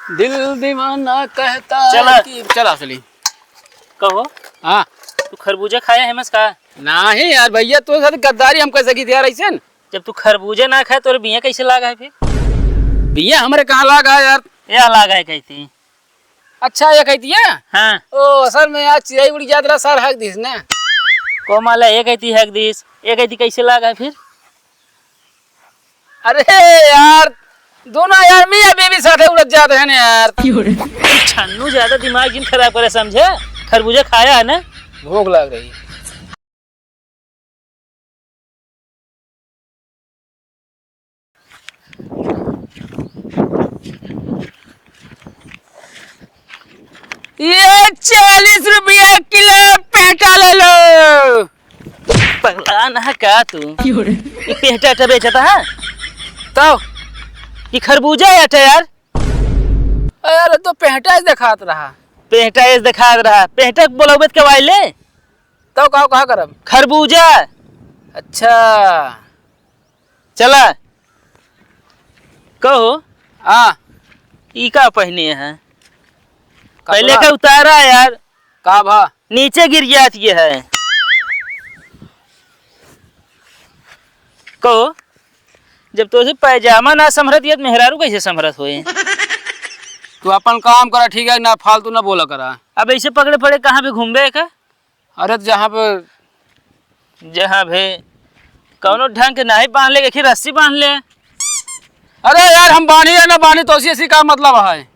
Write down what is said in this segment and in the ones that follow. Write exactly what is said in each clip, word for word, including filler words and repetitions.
दिल दीवाना कहता चला। है कि चला असली। कहो। हाँ। तू खरबूजा खाया है मस का? नहीं यार भैया, तू साथ गद्दारी हम कैसे की यार ऐसे न? जब तू खरबूजा ना खाए तो बिया कैसे लागा है फिर? बिया हमरे कहाँ लागा है यार? या लागा है कहती। अच्छा, ये कहती है? हाँ। ओ, असल में यार चिड़ै उड़ जात रहा, सर हक दिस ना। को माला ये कहती हक दिस, ये कहती कैसे लागा है फिर? अरे यार, दोनों यार मियाँ बीवी साथे उड़त जात हैं यार। छन्नू ज्यादा दिमाग जिन खराब करे समझे, खरबूजा खाया है ना? भूख लग रही। ये चालीस रुपया किलो पेटा ले लो। पगला ना है का तू? क्यों रे? ये पेटा, पेटा बेचता है? तो ये खरबूजा है यार। अरे तो पेटा ऐसे दिखात रहा। पेटा ऐसे दिखात रहा। पेटा बोलाबे त कब आइले? तो का, का करब? खरबूजा। अच्छा। चला। कहो। हाँ। ई का पहने हैं? पहले कपड़ा। का उतारा यार। का भा? नीचे गिर जात ये है। कहो, जब तोसे पैजामा ना संभरत, ये मेहरारू कैसे संभरत होए? तू अपन काम करा, ठीक है ना, फालतू ना बोला करा। अब ऐसे पकड़े पड़े कहाँ पे घूमबे का? अरे, जहाँ पे जहाँ पे कौनो ढंग के नाहीं बांध ले, एक ही रस्सी बांध ले। अरे यार, हम बांधी या ना बांधी, तोसी ऐसी का मतलब है?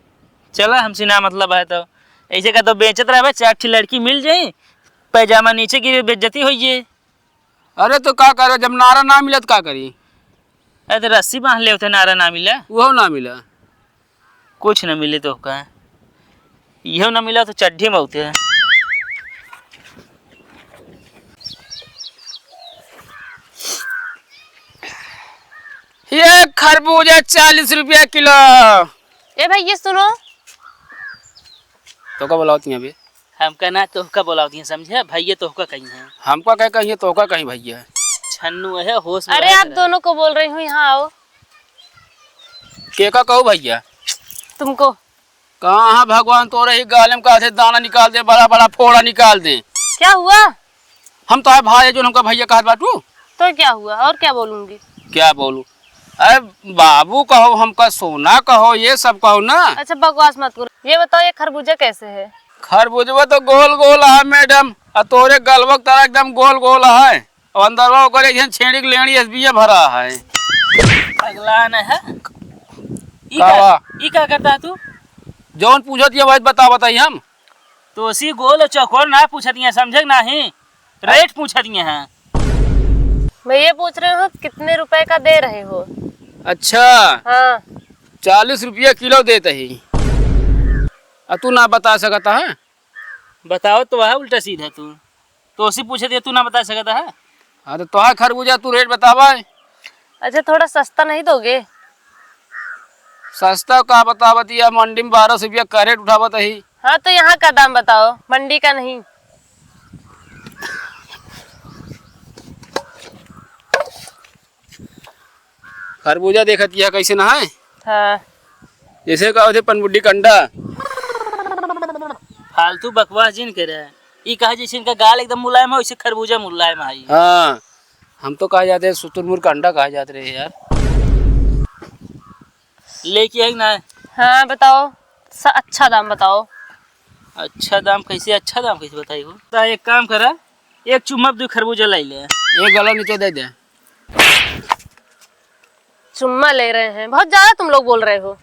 चला, हमसे ना मतलब है तो। ऐसे का तो बेचत रहबे, चार ठी लड़की मिल जाई, पैजामा नीचे गिरे, बेइज्जती होइए। अरे तो का करे, जब नारा ना मिले तो का करी? अरे तो रस्सी बांध ले, उते नारा ना मिला। वो ना मिला। कुछ न मिले तोहका। इहो न मिला तो चड्ढी में उते। ये खरबूजा चालीस रुपया किलो। ए भैया सुनो। तोहका बोलावत हियाँ बे? हमका ना तोहका बोलावत हियाँ, समझे? भैया तोहका कहीं है। हमका कहे कहीं, तोहका कहीं भैया। छन्नू है, होश में अरे रहा आप करा। दोनों को बोल रही हूँ, यहाँ आओ। केका कहू भैया? तुमको। कहाँ भगवान तोरे ही गाले में कहते दाना निकाल दे, बड़ा बड़ा फोड़ा निकाल दे। क्या हुआ? हम तो है भाई, जो हमका भैया कहत बाटू। तो क्या हुआ, और क्या बोलूंगी? क्या बोलू? अरे बाबू कहो, हमका सोना कहो, ये सब कहो ना। अच्छा बकवास मत करो। ये बताओ ये खरबूजा कैसे है? खरबूजवा तो गोल गोल है मैडम, और तोरे गलवा के तरह एकदम गोल गोल है। और अंदरवा ओकर एक झन छेड़ी के लेंड़ी एस बी ए भरा है। पगला न है। ई का का, बा? ई का करता है तू? जौन पूछत ये वही बता बताई हम। तो उसी गोल और चौकोर ना पूछत ये, समझे कि नाही? रेट पूछत ये हैं। मैं ये पूछ रही हूँ कितने रुपए का दे रहे हो? अच्छा। हाँ। चालीस रुपया किलो देत ही। आ तू ना बता सकत है? बताओ तो वह उल्टा सीधा तू। तोसी पूछे दिया, तू ना बता सकत है? हाँ, तो तोहार खरबूजा तू रेट बतावा। अच्छा, थोड़ा सस्ता नहीं दोगे? सस्ता का बतावत या, मंडी में बारह सौ रुपया कैरेट उठावत ही। हाँ, तो यहाँ का दाम बताओ, मंडी का नहीं। खरबूजा देखत यह कैसे ना है? हाँ। जैसे का होते पनबुड्डी कंडा। फालतू बकवास जिन करे। ई कहा जैसे इनका गाल एकदम मुलायम है, वैसे खरबूजा मुलायम है। हाँ, हम तो कहा जाते हैं शुतुरमुर्ग का अंडा कहा जाते रहे यार। लेके आई ना? हाँ, बताओ। स-, अच्छा दाम बताओ। अच्छा दाम कैसे, अच्छा दाम कैसे बताई हो? तो एक काम करा, एक चुम्मा दो खरबूजा लाई ले। एक गला नीचे दे दे। चुम्मा ले रहे हैं, बहुत ज्यादा तुम लोग बोल रहे हो।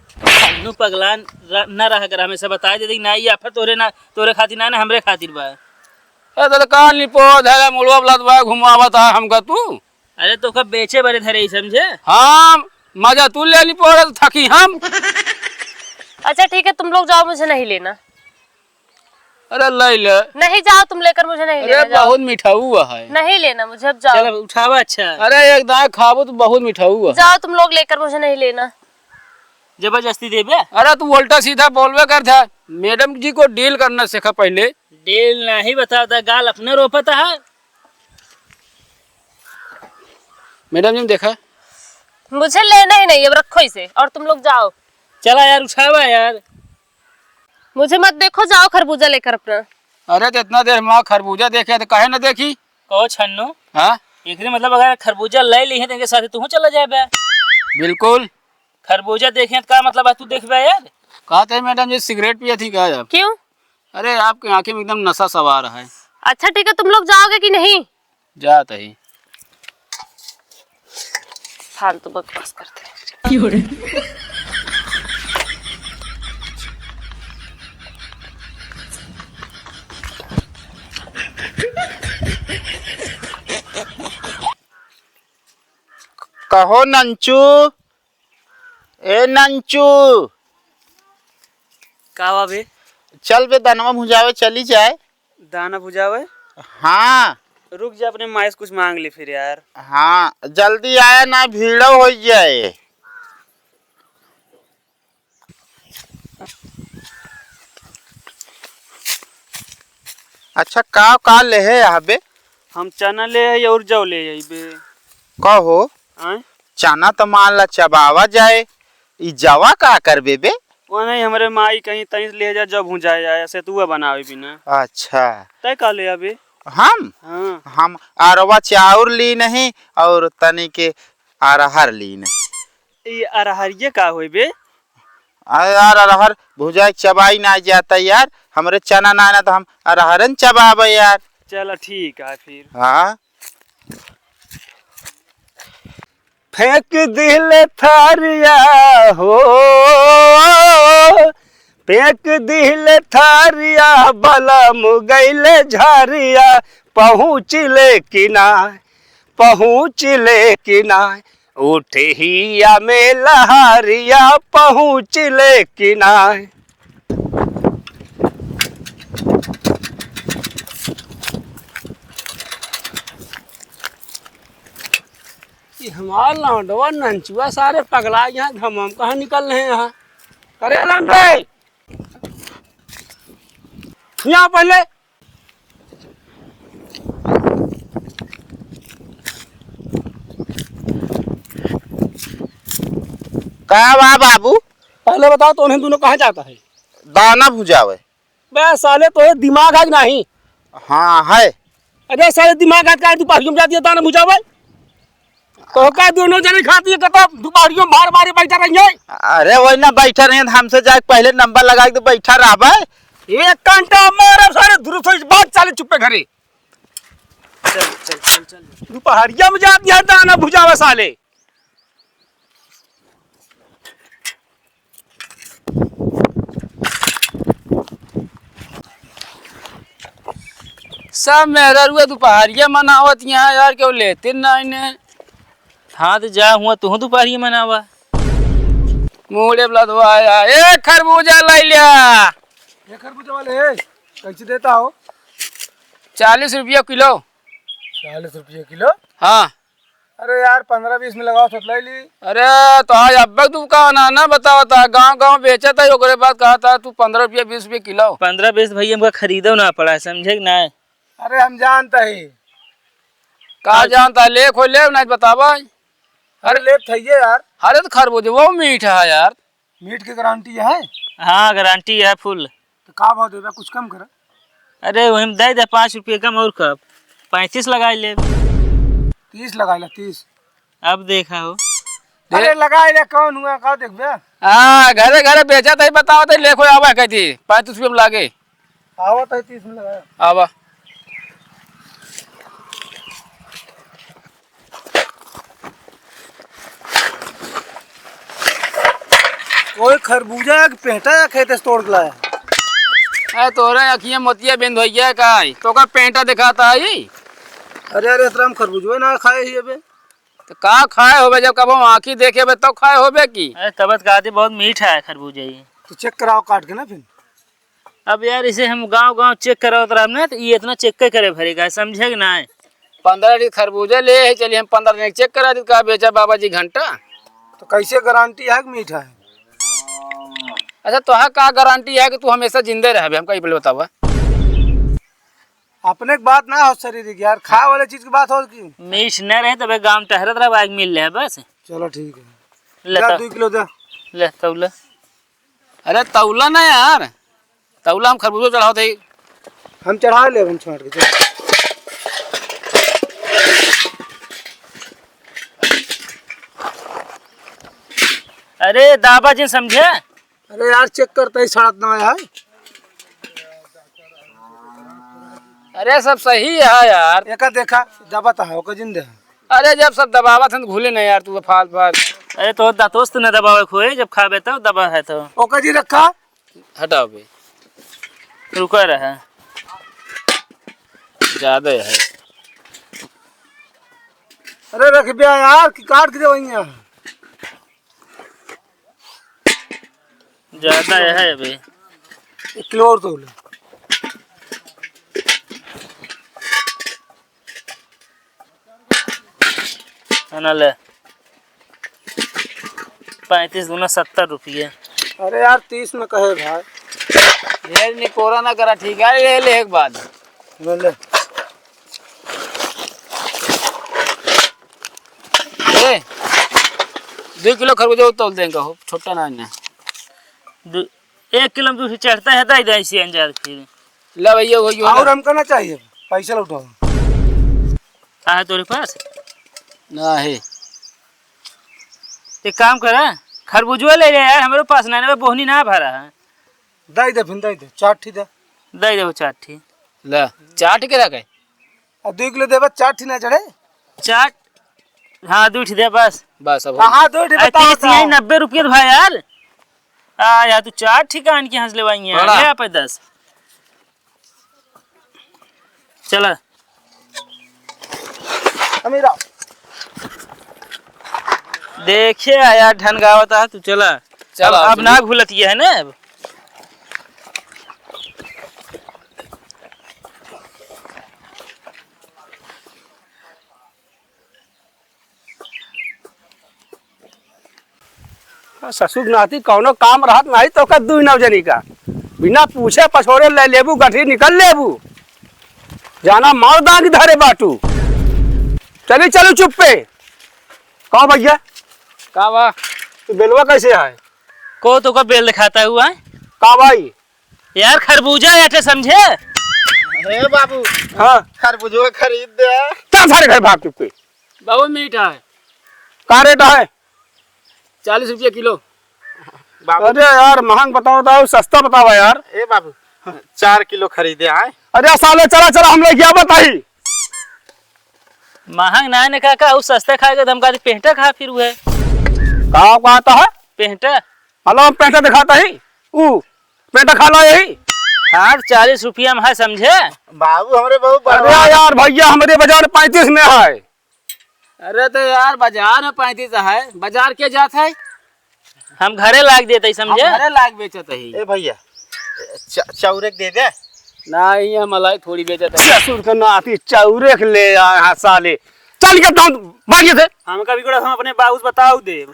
नु पगला न, न रहा कर, हमेशा बता दे, ना ये आफर तोरे ना, तोरे खातिर ना, ना हमरे खातिर बा। ए, तो काल निपो धरे मुलवा बलत बा, घुमावत है हमका तू। अरे तो का बेचे बरे धरे ही समझे? हम मजा तू ले निपो रहे तो थकी हम। अच्छा ठीक है, तुम लोग जाओ, मुझे नहीं लेना। अरे ले ले। नहीं जाओ, तुम लेकर मुझे नहीं अरे लेना, जाओ। बहुत मीठा हुआ है। नहीं लेना मुझे, अब जाओ। चलो उठावा, अच्छा। अरे एक दाएं खाबो तो बहुत मीठा हुआ। जाओ तुम लोग लेकर, मुझे नहीं लेना। जबरदस्ती देबे? अरे तू उल्टा सीधा बोलबे कर था। मैडम जी को डील करना सीखा पहले। डील नहीं बताता, गाल अपने रोपता है। मैडम जी ने देखा? मुझे लेना ही नहीं, अब रखो इसे और तुम लोग जाओ। चला यार, उठावा यार। मुझे मत देखो, जाओ खरबूजा लेकर अपना। अरे, तो इतना देर माँ खरबूजा देखे तो काहे न देखी? कहो छन्नू। हाँ? एकरे मतलब अगर खरबूजा ले ली है तो इनके साथ तू चला जाए बे। बिल्कुल। खरबूजा देखे तो का मतलब है तू देखबे यार? कहते हैं मैडम जी सिगरेट पिए थी क्या आप? क्यों? अरे, आपकी आंखें में एकदम नशा सवार है। अच्छा ठीक है, तुम लोग जाओगे कि नहीं? जात ही। फालतू बकवास करते हैं। कहो नंचू, ए नंचू। का बा बे? चल बे, दानवा भुजावे चली जाए। दाना भुजावे? हाँ। रुक जा, अपने माई से कुछ मांग ले फिर यार। हाँ, जल्दी आया ना, भीड़ो हो जाए। अच्छा, का का लेहे अहबे? हम चना लेहे और जौ लेहे अइबे। कहो, आय? चना त मान ला चबावा जाए, ई जवा का करबे बे? वो नहीं, हमरे माई कहीं तहीं से ले जा, जौ भुंजाए जाए, सतुआ बनावे बिना। अच्छा। तय का लेहे अबे? हम? हाँ। हम अरवा चाउर ली नहीं और तनी के अरहर ली नहीं। ई अरहरिये का होई बे? अरे यार, अरहर भुजाए चबाई ना जाता यार, हमरे चना ना ना तो हम अरहरन चबाबे यार। चला ठीक है फिर। हाँ। फेंक दिहले थारिया हो, फेंक दिहले थारिया, बलम गइले झारिया, पहुँच ले कि ना, पहुँच ले कि ना, उठहिया में लहरिया, पहुँच ले कि ना। ई हमार लौंडवा नंचुआ सारे पगला यहाँ घमम कहाँ निकल रहे हैं यहाँ। अरे लंबे, यहाँ पहले। का बा बाबू? पहले बताओ तो उन्हें दोनों कहाँ जाता है? दाना भुजावे। बे साले, तोहे दिमाग है कि नहीं? हाँ, है। अरे साले, दिमाग है का? तू पहले जाती है दाना भुजावे? तो का दोनों जने खाती है, कतब दुपहरियों में भार मारे बैठा रही है? अरे, वही ना बैठा रहे, हमसे जाके पहले नंबर लगा के बैठा रहबे। एक घंटा मारा सारे, दुरुस्त हो, बात चाले चुप्पे घरे। चल, चल, चल, चल। दुपहरिया में जाती है दाना भुजावे साले। सब मेहरारुआ दुपहरिया मनावत यहाँ यार, केहू लेते ना इन्हें। हाँ, तो जा हुआ, तू दुपहरिया मनावा। मुड़े वाला दुआ आया, ए खरबूजा लाई लिया। ए खरबूजा वाले, ए, कैसे देता हो? चालीस रुपया किलो। चालीस रुपया किलो? हाँ। अरे यार, पन्द्रह बीस में लगाओ, तो ले ली। अरे, तो आज अब्बे दुकान है ना, बताओ, तो गाँव गाँव बेचत है, ओकरे बाद कहा था, "तू पन्द्रह रुपया, बीस रुपया किलो।" पन्द्रह बीस भैया, हमका खरीदो ना पड़ा है, समझे कि ना? अरे, हम जानता ही। का जानता है, ले खोल ले, नहीं बतावा। अरे, अरे, ले थइये यार। अरे, तो खरबूजे, वो मीठा है यार। मीठ के गारंटी है? हाँ, गारंटी है फुल। तो का भाव देबे, कुछ कम करा। अरे, वही में दे दे पाँच रुपये कम और कब? पैंतीस लगाई ले। तीस लगाई ले, तीस। अब देखा हो। अरे, लगाई ले, कौन हुआ, का देखबे? हाँ, घरे घरे बेचा तो ही बताओ तो, लेखो आवा कहती, पैंतीस रुपये में लागे। आवा तो तीस में लगाया। आवा। कोई खरबूजा या पेंटा या खेते से तोड़ के लाया? ए, तोरा अखियाँ मोतिया बिंद हो गया का है? तो का पेंटा दिखाता है? अरे, अरे, इतना हम खरबूजवे ना खाए ही अबे। तो का खाए होबे, जब कबो आँखी देखे बे, तब खाए होबे की? अरे, तब तो कहती बहुत मीठा है खरबूजा ये। तो चेक कराओ काट के ना फिर। अब यार, इसे हम गाँव गाँव चेक करावत रहब ना, तो ये इतना चेक के करे भरे का, समझे कि ना? पन्द्रह दिन खरबूजा ले है, चलिए हम पन्द्रह दिन चेक करा दी, का बेचा बाबा जी घंटा। तो कैसे गारंटी है कि मीठा है? अच्छा, तोहार का गारंटी है कि तू हमेशा जिंदे रहबे? हमका ई पहले बतावा। अपने के बात ना हो शरीर के यार, खाए वाले चीज की बात हो कि मीठ न रहे, तबे गाँव टहरत रहबा, आके मिल ले बस। चलो ठीक है। ले जा, तो दो किलो दे। ले तौला। अरे तौला ना यार, तौला हम खरबूजो चढ़ावत है। हम चढ़ा ले, हम छाट के चल। अरे दाबा जी समझे। अरे यार, check करते ही सड़त ना है। अरे सब सही है यार। एका देखा, दबत है, ओका जिन दे। अरे जब सब दबावत हैं तो घुले नहीं यार, तू फाल फाल। अरे तो दांतोस तो न दबावे खोए, जब खाबे तब दबा है तो। ओका जी रखा। हटाओ बे। रुका रहा। ज्यादा है। अरे रख बे यार, कि काट के दे वहीं है। ज्यादा है अभी। एक किलो और तौल। है ना, ले। पैंतीस दूना सत्तर रुपये। अरे यार, तीस में कहे भाई। ये निकोरा ना करा, ठीक है? ये ले एक बात। ले, ले। ए, दुइ किलो खरबूजा तौल देंगे हो, छोटा ना है ना। दु-, एक किलो में दूसरी चढ़ता है, दे दे इसी अंजार फिर। ले भैया, वही हो ना। और हमका ना चाहिए, पैसा लौटाओ। का है तोरे पास? ना है। एक काम करा, खरबूजवा ले ले यार, हमरे पास ना है, बोहनी ना भरा है। दे दे, फिर दे दे, चार ठी दे। दे दे, वो चार ठी। ले, चार ठी के रखे? आ, दुइ किलो देबा, चार ठी ना चढ़े? चार, हाँ, दुइ ठी दे बस। बस, अब हाँ, हाँ, दुइ ठी अरे, बताओ, तीस बताओ। यही नब्बे रुपये तो भाई यार। आ, यार, तू चार ठी कान के हंस लेवाई है। बड़ा। ले आप दस। चला। अमीरा। देखिए यार, ढनगावत है तू, चला। चला, अब, अब चलिए। ना घुलतिया है ना अब। ससुर नाती कौनो काम रहत नाही तो का दुई नौ जनी का बिना पूछे पछोरे ले लेबू, गठरी निकल लेबू। जाना मार दांग धरे बाटू। चली चलू चुप्पे। का भैया? का बा? तू बेलवा कैसे है? को तो का बेल दिखाता हुआ है? का भाई? यार खरबूजा याटे समझे? हे बाबू, हाँ। खरबूजवा खरीद दे। चल सारे घर भाग चुप्पे। बाबू मीठा है। का रेट है? चालीस रुपया किलो। बाबू। अरे यार, महंग बताओ, बताओ, सस्ता बतावा यार। ए बाबू, चार किलो खरीदे आए। अरे साले, चला, चला, हम लेके आवा ताही। महंग ना ने काका, उ सस्ता खाएगा तो हम कहते पेंटा खा फिर हुए। का कहता है? पेंटा। हेलो, हम पेंटा दिखाता ही। ऊ पेंटा खा ला यही। हाँ, चालीस रुपया में है, समझे? बाबू, हमरे बहुत अरे बर्बाद। यार भैया, हमरे बाजार पैंतीस में है। अरे तो यार, बाजार में पैंतीस है, बाजार के जात है? हम घरे लाग देते, हम समझे? घरे लाग बेचत ही। ए भैया, च-, चौरे के दे दे। नहीं, हम मलाई थोड़ी बेचत है। ससुर के नाती चौरे के ले आए हैं साले। चल के तुम भागिए थे। हमका भी गोड़ा हम अपने बाबू से बताऊ दे।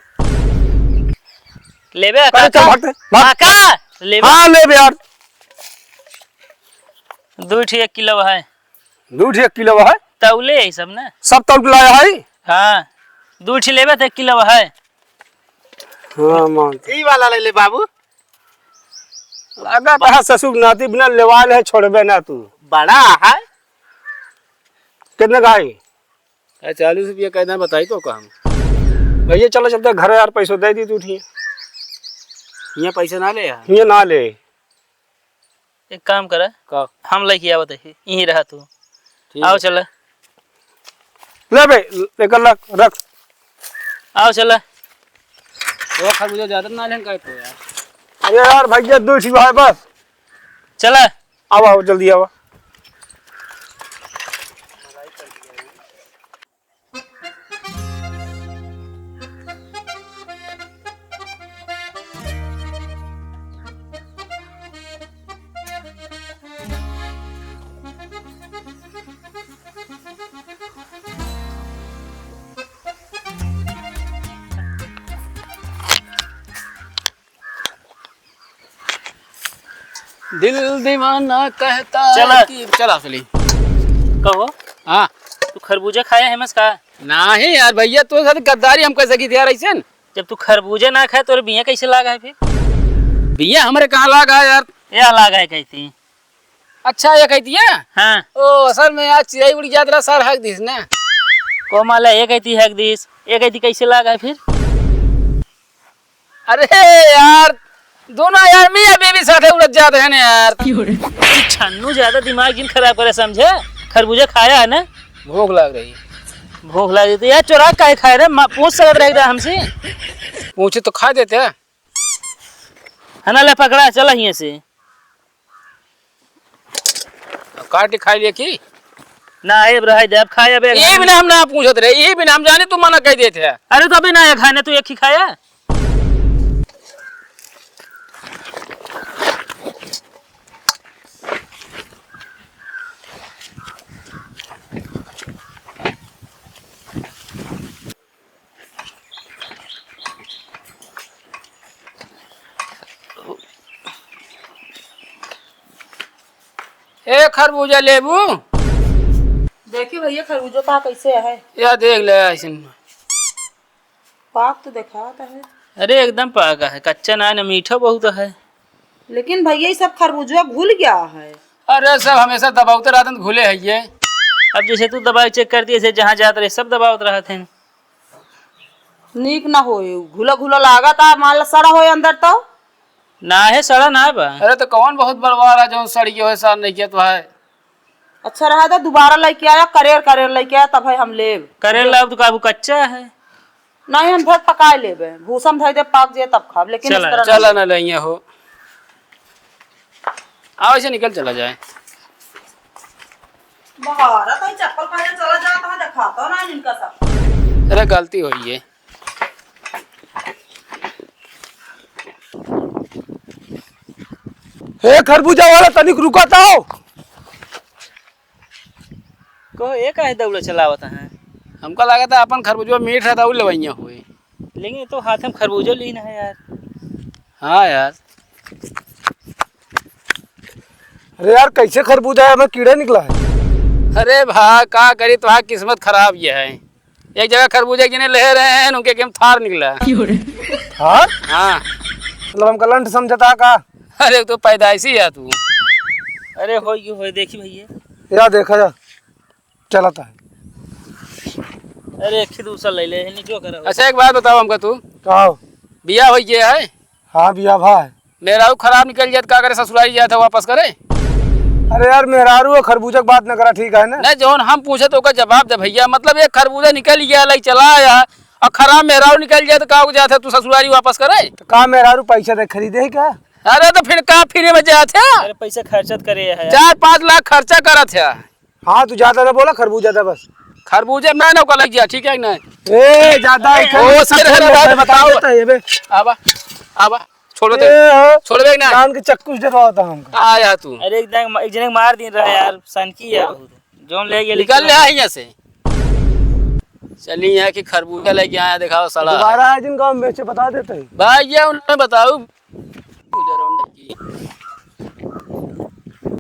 लेबे अरे चल काका? भागते, भाग। काका, लेबे। हाँ, लेबे यार। दू ठी एक किलो है। दू ठी एक किलो है? तौले है सब ना। सब तौल के लाया है? हाँ, दू ठी लेबे तो एक किलो है। हाँ, मान। ई वाला ले ले बाबू। लागत है ससुर नाती बिना लेवाल है, छोड़बे ना तू। बड़ा है। कितने का है? अरे, चालीस रुपया कहना बताई तो का हम। भैया, चलो, चलते घर यार, पैसो दे दी तू, ठीक। ये पैसे ना ले यार। ये ना ले। एक काम करा, का? हम लेके आवत है, यहीं रहा तू। ठीक आओ है। चला। ले बे, लेकर रख, रख। आओ चला। वो खरबूजा ज्यादा ना लेन का तो यार। अरे यार भैया, दो ठी है बस। चला। आओ, आओ, जल्दी आओ। दिल दीवाना कहता चला। कि चला चली। कहो। हाँ। तू खरबूजा खाया है मस का? नाही यार भैया, तू साथ गद्दारी हम कैसे की यार ऐसे न? जब तू खरबूजा ना खाए तो बिया कैसे लागा है फिर? बिया हमरे कहाँ लागा है यार? या लाग है कैथी। अच्छा, ये कैथी है? हाँ। ओ, असल में यार चिरई उड़ी जात रहा, सर हक दिस ना। को माला ये कैथी हक दिस, ये कैथी कैसे लाग है फिर? अरे यार, दोनों यार मियाँ बीवी साथे उड़त जात हैं ना यार। क्यों रे? छन्नू ज्यादा दिमाग जिन खराब करे समझे, खरबूजा खाया है ना? भूख लाग रही। भूख लाग रही तो यार चोरा काहे खाए रे? मा-, पूछ सकत रहे एकदम हमसे। पूछे तो खा देते। है ना, ले पकड़ा, चला हियाँ से। अब काट के खाई ले की? ना, अब रहे दे, अब खाए, अब एक ये बिना हम ना पूछत रहे, ये बिना हम जाने तू मना कह देते हैं। अरे तो अभी ना, एक खाने तू एक ही खाया। ए खरबूजा लेबू? देखी भैया, खरबूजो पा कैसे है। या देख ले ऐसन। पाक तो देखात है। अरे एकदम पाक है, कच्चा ना है, मीठा बहुत है। लेकिन भैया, ये सब खरबूजवा घुल गया है। अरे सब हमेशा दबावते रहते हैं, घुले है ये। अब जैसे तू दबाई चेक कर दिए, जैसे जहाँ जात रहे सब दबावत रहत हैं। नीक ना होए, घुला घुला लागत आ, मान ला सड़ा होए अंदर तो। ना है, सड़ा ना बा। अरे तो कौन बहुत बड़वार है जौन सड़ गयो है, सार नहीं किया तो है। अच्छा रहा तो दोबारा लेके आया, करेर करेर लेके आया, तब है हम लेब। करेर लाओ तो काबू कच्चा है। नहीं, हम फिर पकाए लेबे, भूसा में धर दे, पाक जे तब खाब, लेकिन चला, इस तरह चला ना। ना ले हो। आओ, ऐसे निकल चला जाए। बहारा तो चप्पल पहने चला जाता है, दिखाता ना इनका सब। अरे गलती हुई है। हे खरबूजा वाला, तनिक रुका तो। कहो, ये काहे दौड़ चलावत हैं? हमका लागत है अपन खरबूजवा मीठ रहता, उ लेवइया हुई। लेकिन ये तो हाथ में खरबूजो लीन है यार। हाँ यार। अरे यार, कैसे खरबूजा है, हमें कीड़ा निकला है। अरे भा, का करी, तुम्हारा किस्मत खराब ये है। एक जगह खरबूजा गिने ले रहे हैं, उनके गेम थार निकला। थार? हाँ। मतलब हमका लंठ समझता का? अरे तो पैदाइशी है तू। अरे होई, होई, देखी भैया। या देखा जा, चलता है। अरे एक ही दूसरा ले ले, निकलो करो। अच्छा एक बात बताओ हमका तू। का हो? बियाह हो गया है? हाँ, बियाह भा है। मेहरारू खराब निकल जाए तो का करे, ससुरारी जाए तो वापस करे? अरे यार, मेहरारू और खरबूजा के बात न करा, ठीक है ना? नहीं, जौन हम पूछे तो ओकर जवाब दे भैया। मतलब एक खरबूजा निकल गया, लई चला आया, और खराब मेहरारू निकल जाए तो का हो जात है, तू ससुरारी वापस करे? तो का मेहरारू पैसा दे खरीदे है का? अरे तो फिर का फ्री में जात है? अरे पैसा खर्चा तो करे है यार। चार पाँच लाख खर्चा करत है। हाँ, तू ज्यादा ना बोला, खरबूजा था बस। खरबूजा मैं ना ओकर लग गया, ठीक है कि नहीं? ए, ज्यादा है, ओ, सब सर, छोड़ अरे, दे, अरे, बता बताओ। देता है ये बे। आबा, आबा, छोड़ दे। ए, हो। छोड़ दे ना। कान के चक्कू से डरवाता हमको। आ जा तू। अरे, एक जने, एक जने के मार दिन रहा यार, सनकी है बहुत। जौन ले गया, निकल ले आ यहाँ से। चली यहाँ की खरबूजा लेके आया, दिखाओ सड़ा है। दोबारा आए दिन गाँव में बेचे, बता देते हैं। भाई, ये उन्हें बताओ। गुजर उन्हें की।